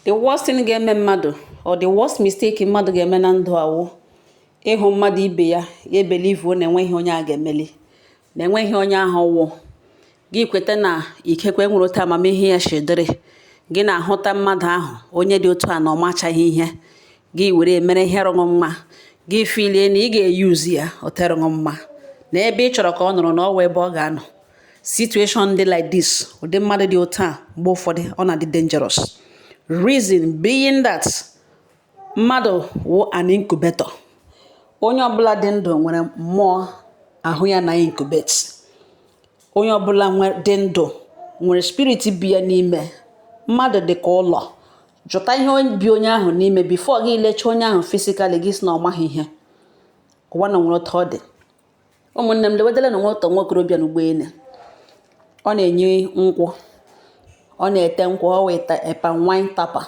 The worst thing ga-eme mmadụ or the worst mistake mmadụ ga-eme na ndụ awụ ịhụ mmadụ ibe ya, ya ebelivuo na enweghị onye a ga-emeli, na enweghị onye ahụ wụ gị. Kweta na ikekwe nwere otu amamihe ya si dịrị gị, na-ahụta mmadụ ahụ, onye dị otu a, na ọ machaghị ihe, gị were mere ihe rụṅụ mma, gị filie na ị ga-eyuzu ya otu rụṅụ mma na ebe ị chọrọ ka ọ nọrọ, na ọ wụ ebe ọ ga-anọ. Situation dị like this, ụdị mmadụ dị otu a, mgbe ụfọdụ ọ na-adị dangerous. Reason being that mmadụ wụ an incubator. Onye ọbụla dị ndụ nwere mmụọ ahụ ya na incubate. Onye ọbụla dị ndụ nwere spirit bi ya n'ime. Mmadụ dị ka ụlọ. Jụta ihe bi onye ahụ n'ime before gị lechaa onye ahụ physically, gị sị na ọ maghị ihe. Ụwa na nwere otu ọ dị. Ụmụnne m, lewedele na nwata nwa okorobịa na ụgbọelu, ọ na-enye nkwụ, ọ na-ete nkwụ. Ọ wee palm wine tapper.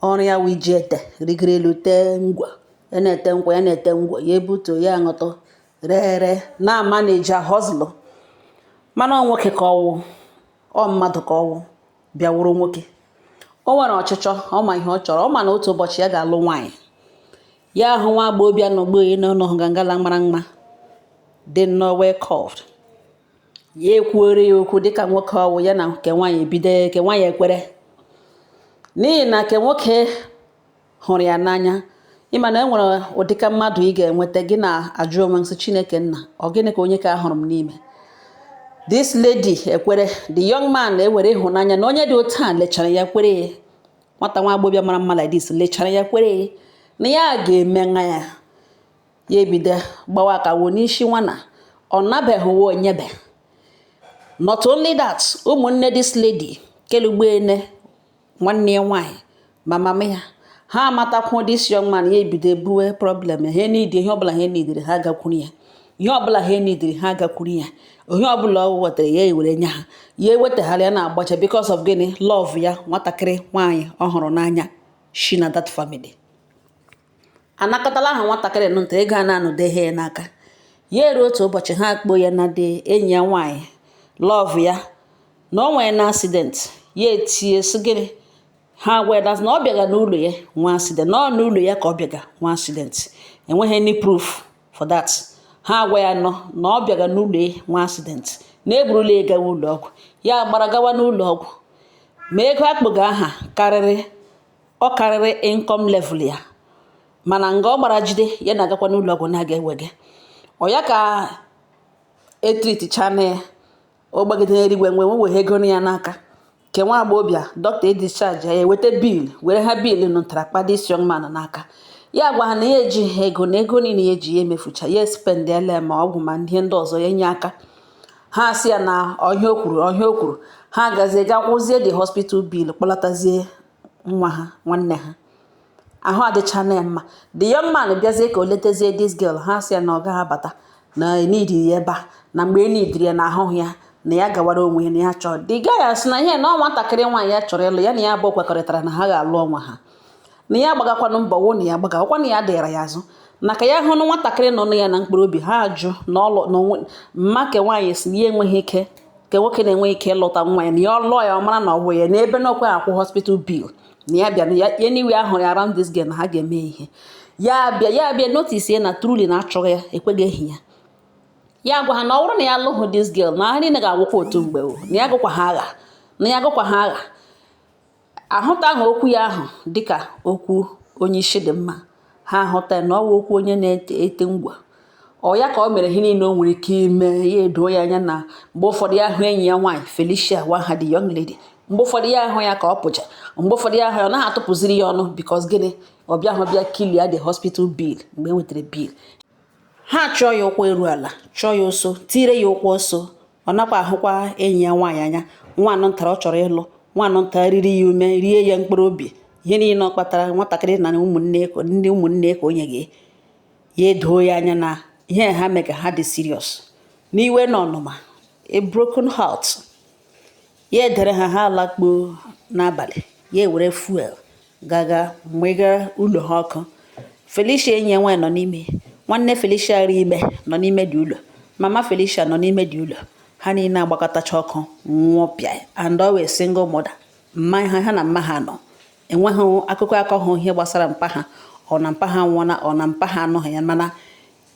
Ọrụ ya wụ iji ete rigoro elu tee ngwa, ya na-ete nkwụ, ya na-ete ngwọ, ya ebutuo, ya aṅụtụ, ree ree, na-ama na-eji ahọzụlụ. Mana ọ nwoke ka ọwụ, ọ mmadụ ka ọwụ, bịa wụrụ nwoke. O nwere ọchịchọ, ọ ma ihe ọ chọrọ. Ọ ma na otu ụbọchị ya ga-alụ nwaanyị. Ya ahụ nwa agbọghọbịa na ogboyi na ụlọ ngangala mara mma, dị nnọọ well curved. Ya ekwuore ya okwu dịka nwoke ọwụ. Ya na nke nwaanyị ebido, nke nwaanyị ekwere, n'ihi na nke nwoke hụrụ ya n'anya. Ịma na e nwere ụdịka mmadụ ị ga-enweta, gị na-ajụ onwe nsị, "Chineke nna, ọ gịnị ka onye ka ahụrụ m n'ime this lady?" Ekwere, the young man ewere ịhụnanya na onye dị otu a lechara ya, kwere ya. Nwata nwa agbọghọbịa mara mma like this lechara ya, kwere ya na ya ga-eme nwa ya. Ya ebido gbawa akawo n'isi nwana ọ nabeghị uwe onyebe. Not only that, ụmụnne this lady kelugbeene, nwanne ya nwaanyị ma mama ya, ha amatakwu this young man. Ya ebido ebuwe problem. Ha need ihe ọbụla, ha nidiri, ha gakwuru ya. Ihe ọbụla ha nidiri, ha gakwuru ya. Ihe ọbụla ọ wetara, ya ewere nye ha. Ya ewetagharị, ya na-agbacha. Because of gịnị? Love ya, nwatakịrị nwaanyị ọ hụrụ n'anya shi na that family. Anakọtala ahụ nwatakịrị nụ nta ego a na-anọdeghị ya n'aka. Ya eruo otu ụbọchị, ha kpoo ya na dị enyi ya nwaanyị, love ya, na o nwere na accident. Ya etie sị, "Gịnị?" Ha gwa ya na ọ bịaga n'ụlọ ya nwa accident, na ọ n'ụlọ ya ka ọ bịaga nwa accident. Enweghị any proof for that. Ha gwa ya nọ na ọ bịaga n'ụlọ ya nwa accident, na eburula ya gawa ụlọ ọgwụ. Ya gbara gawa n'ụlọ ọgwụ, ma ego akpụga aha karịrị, ọ karịrị income level ya. Mana nga ọ gbara jide ya na-agakwa n'ụlọ ọgwụ na-aga ewege ọ ya ka etritichana ya. O gbagidere eluigwe nwe nwe ego ya n'aka nke nwa agbọghọbịa. Dọkịta edischarge ya, eweta bill, were ha bill nụtara kpa this young man n'aka. Ya gwa ha na ya ejighị ego, na ego niile ya eji ya emefucha, ya spendela ma ọgwụ ma ihe ndị ọzọ ya nye aka. Ha sị ya na ọhịa o kwuru, ọhịa o kwuru. Ha gazie ga kwụzie the hospital bill, kpọlatazie nwa ha, nwanne ha. Ahụ adịchana ya mma. The young man bịazie ka o letezie this girl. Ha sị ya na ọ gaghị abata, na enidiri ya ebe a, na mgbe enidiri ya na ahụhụ ya, na ya gawara onwe ya, na ya chọrọ. The guy asị na ihe na ọ nwatakịrị nwaanyị ya chọrọ ịlụ, ya na ya abụọ kwekọrịtara na ha ga-alụ onwe ha, na ya agbagakwanụ mbọ wụ na ya gbaga ọkwa, na ya dịra ya azụ, na ka ya hụ na nwatakịrị nọ ya na mkpụrụ obi. Ha ajụ na ọlụ na onwe mma. Ke nwaanyị si na ya enweghị ike, ke nwoke na-enwe ike ịlụta nwa ya, na ya ọ lụọ ya, ọ mara na ọ bụ ya na ebe na okwe akwụ hospital bill, na ya bịa na ya anyway ahụrụ ya around this girl, na ha ga-eme ihe. Ya bịa, ya bịa notice ya na truly na achọghị ya, ekweghị ehi ya. Ya gwa ha na ọ bụrụ na ya alụghị this girl, na ha niile ga-agwụkwa otu mgbe o, na ya gụkwa ha agha, na ya gụkwa ha agha. Ahụta ahụ okwu ya ahụ dịka okwu onye isi dị mma. Ha ahụta na ọ wụ okwu onye na-ete ngwa. Ọ ya ka o mere ihe niile o nwere ike ime. Ya edoo ya anya na mgbe ụfọdụ ya hụ enyi ya nwaanyị Felicia nwa ha, the young lady, mgbe ụfọdụ ya ahụ ya ka ọ pụcha, mgbe ụfọdụ ya ahụ ya, ọ naghị atụpụziri ya ọnụ. Because gịnị? Ọ bịa hụ bịa clear the hospital bill. Mgbe e wetara bill, ha chọọ ya ụkwụ eru ala, chọọ ya ọsọ, tire ya ụkwụ ọsọ. Ọ nakwa ahụkwa enyi ya nwaanyị anya. Nwa anọ ntara ọ chọrọ ịlụ, nwa anọ ntara riri ya ume, rie ya mkpụrụ obi. Ihe niile ọ kpatara nwatakịrị na ụmụnne, ndị ụmụnne ka o nye gị. Ya edoo ya anya na ihe ha mee ka ha dị serious n'iwe na ọnụma, a broken heart. Ya edere ha, ha alakpuo n'abalị, ya ewere fuel gaga mgbe ụlọ ha ọkụ. Felicia enyi ya nwaanyị nọ n'ime, nwanne Felicia ri ime nọ n'ime dị ụlọ, mama Felicia nọ n'ime dị ụlọ. Ha niile agbakọtacha ọkụ, nwụọ pịa. And always single mother, mma ha, ha na mma ha nọ. Enweghị akụkọ akọghị ihe gbasara mpa ha, ọ na mpa ha nwụọna, ọ na mpa ha anọghị ya. Mana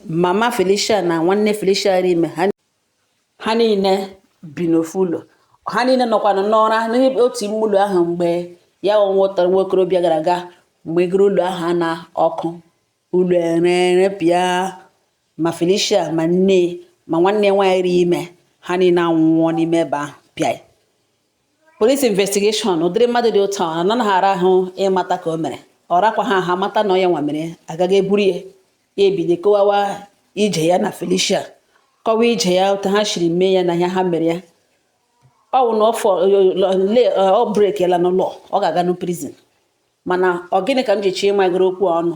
mama Felicia na nwanne Felicia rị ime, ha niile bi n'ofu ụlọ. Ha niile nọkwanụ n'ụra n'otu ime ụlọ ahụ mgbe ya nwụtara nwa okorobịa gara aga mgbe egoro ụlọ ahụ a na ọkụ. Ụlọ ere erepịa, ma Felicia, ma nne, ma nwanne nwaanyị rị ime, ha niile anwụọ n'ime ebe ahụ pịa. Police investigation, ụdịrị mmadụ dị otu a anaghị ara ahụ ịmata ka o mere. Ọ rakwa ha ha mata na ọ ya nwa mere, agaghị eburu ya. Ya ebido kọwawa ije ya na Felicia, kọwa ije ya, otu ha siri mee ya na ihe ha mere ya. Ọ wụ na ọ break la n'ụlọ, ọ ga-aga na prison. Mana ọ gịnị ka m ji chọọ ịmagoro okwu ọnụ?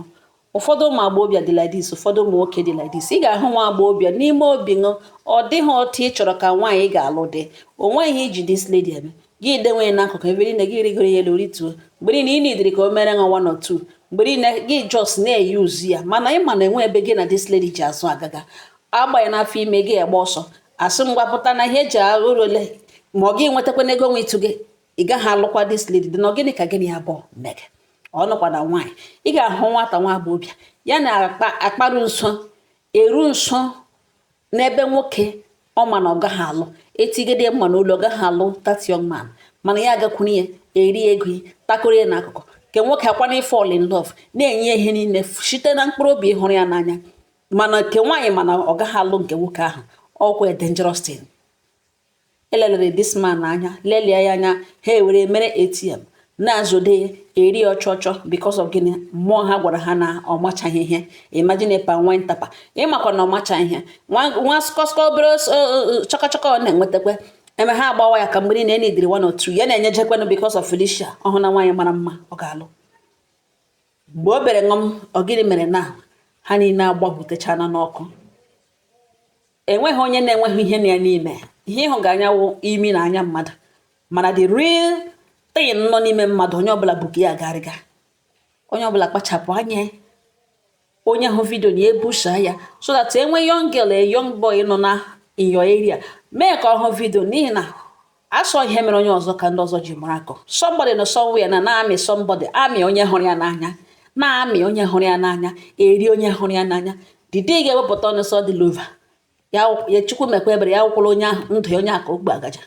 Ụfọdụ ụmụ agbọghọbịa dị like this, ụfọdụ ụmụ nwoke dị like this. Ị ga-ahụ nwa agbọghọbịa n'ime obi ṅụ, ọ dịghị otu ị chọrọ ka nwaanyị ga-alụ dị. O nweghị ihe iji this lady eme. Gị denwe ya n'akụkụ ebe niile, gị rigoro ya elu, rituo. Mgbe niile ị nidiri ka o mere ṅụ one or two, mgbe niile gị just na-eyuzu ya. Mana ị ma na enwe ebe gị na this lady ji azụ agaga agba ya n'afọ ime, gị agba ọsọ, asị mgbapụta na ihe eji uru ole ma ọ gị nwetakwa n'ego nwe ịtụ gị, ị gaghị alụkwa this lady dị na. Gịnị ka gịnị ya bụ mege ọ nọkwa na nwaanyị? Ị ga-ahụ nwata nwa agbọghọbịa ya na-akpa akparụ nso eru nso n'ebe nwoke ọ ma na ọ gaghị alụ, etigide mma n'ụlọ, ọ gaghị alụ that young man. Mana ya agakwuru ya, eri ego ya, takoro ya n'akụkụ nke nwoke akwana fall in love, na-enye ya ihe niile site na mkpụrụ obi hụrụ ya n'anya. Mana nke nwaanyị, mana ọ gaghị alụ nke nwoke ahụ. Ọkwa a dangerous thing. Elelere this man anya, lelie ya anya, ha ewere mere ATM na-azụde ya, eri ọchọ ọchọ. Because of gịnị? Mmụọ ha gwara ha na ọ machaghị ihe. Imagine, pa nwanyị tapa, ịmakwa na ọ macha ihe, nwa nwa skọskọ, obere chọkọchọkọ ọ na-enwetakwa eme, ha agbawa ya ka mgbe niile enidiri one or two ya na-enyejekwanụ. Because of Felicia, ọhụ na nwaanyị mara mma ọ ga-alụ. Mgbe o bere ṅụm, ọ gịnị mere na ha niile agbagwutechana n'ọkụ? Enweghị onye na-enweghị ihe na ya n'ime. Ihe ịhụ ga-anya wụ imi na anya mmadụ, mana the real thing nọ n'ime mmadụ, onye ọbụla bụ ka ya garịga. Onye ọbụla kpachapụ anya. Onye hụ video na ebusa ya so that enwe young girl, a young boy nọ na in your area, mee ka ọ hụ video, n'ihi na asọ ihe mere onye ọzọ ka ndị ọzọ ji mara akọ. Somebody nọ somewhere na na-amị somebody, amị onye hụrụ ya n'anya, na-amị onye hụrụ ya n'anya, eri onye hụrụ ya n'anya. Didi ga-ewepụta ọnụ sọ dị lova ya. Ya Chukwu mekwa ebere ya, wụkwụla onye ahụ ndụ ya, onye aka ogbe agaja.